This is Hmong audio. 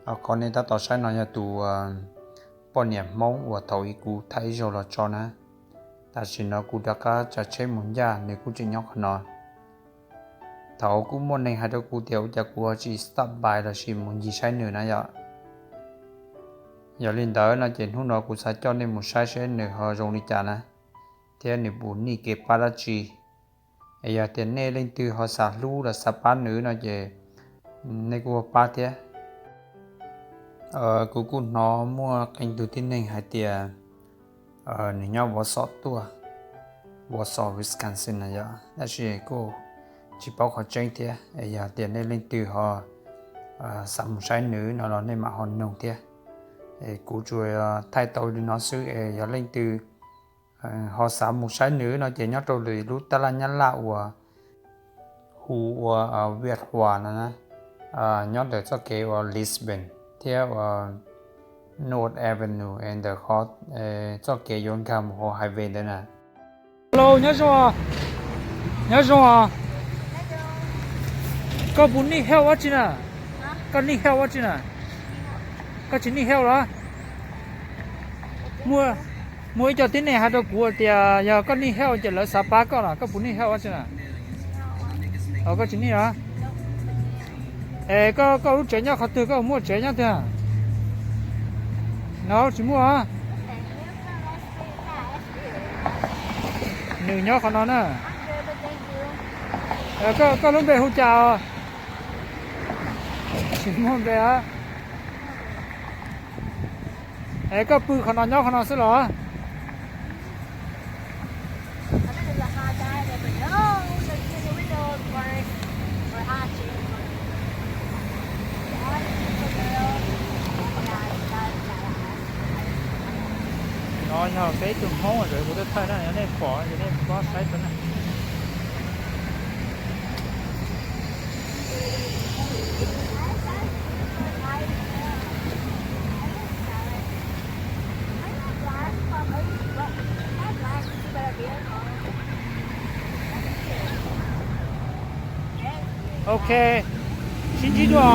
Qhov nej tab tom saib no yog tus poj niam Hmoob uas thaum ub kuv thaij ib zaug los tso na. Tam sim no kuv rov qab tsav tsheb mus ncaj, nws kuj tseem nyob qhov no. Thaum kuj muaj neeg hais rau kuv tias ua cas kuv tsis stop by los sis mus ncig saib nws na yom. Yog li ntawd no ces hnub no kuv xav coj nej mus saib seb nws ho zoo li cas na, thiab nws puas nij kev pab dab tsi. Es yog tias nej leej twg ho xav hlub los xav pab nws no ces nej kuj pab thiab. Kuv kuj hnov muaj qee tus tib neeg hais tias nws nyob Wausau tuaj, Wausau, Wisconsin na yom, tab sis kuj tsis paub qhov tseeb thiab. Es yog tias nej leej twg ho xav mus saib nws no los nej mam ho noog thiab. Es kuv tsuas thaij tau li no xwb, es yog leej twg ho xav mus saib nws no ces nyob rau lwm lub tab laj Nyab Laj uas hu ua Viaj Huas no na, nyob ntawm txoj kev uas Lisbon thiab uas North Avenue es ntawm qhov txoj kev yuav nkag mus hauv highway ntawd na. Hello, nyob zoo, nyob zoo os. Koj puas need help dab tsi na? Koj need help dab tsi na? Koj tsis need help los? Muaj, muaj ib co tib neeg hais rau kuv tias yog koj need help ces lawv xav pab koj los, koj puas need help dab tsi na? Os, koj tsis need los? Es koj, koj lub tsev nyob qhov twg, koj muaj tsev nyob twg? No tsis muaj. Nws nyob qhov no na. Koj lub npe hu cas os? Tsis muaj npe os. Es koj pw qhov no nyob qhov no xwb los? No yog peb ib tug Hmoob, kuv twb thaij na, yog nej pom ces nej pab saib tau na. Ok, sib ntsib dua.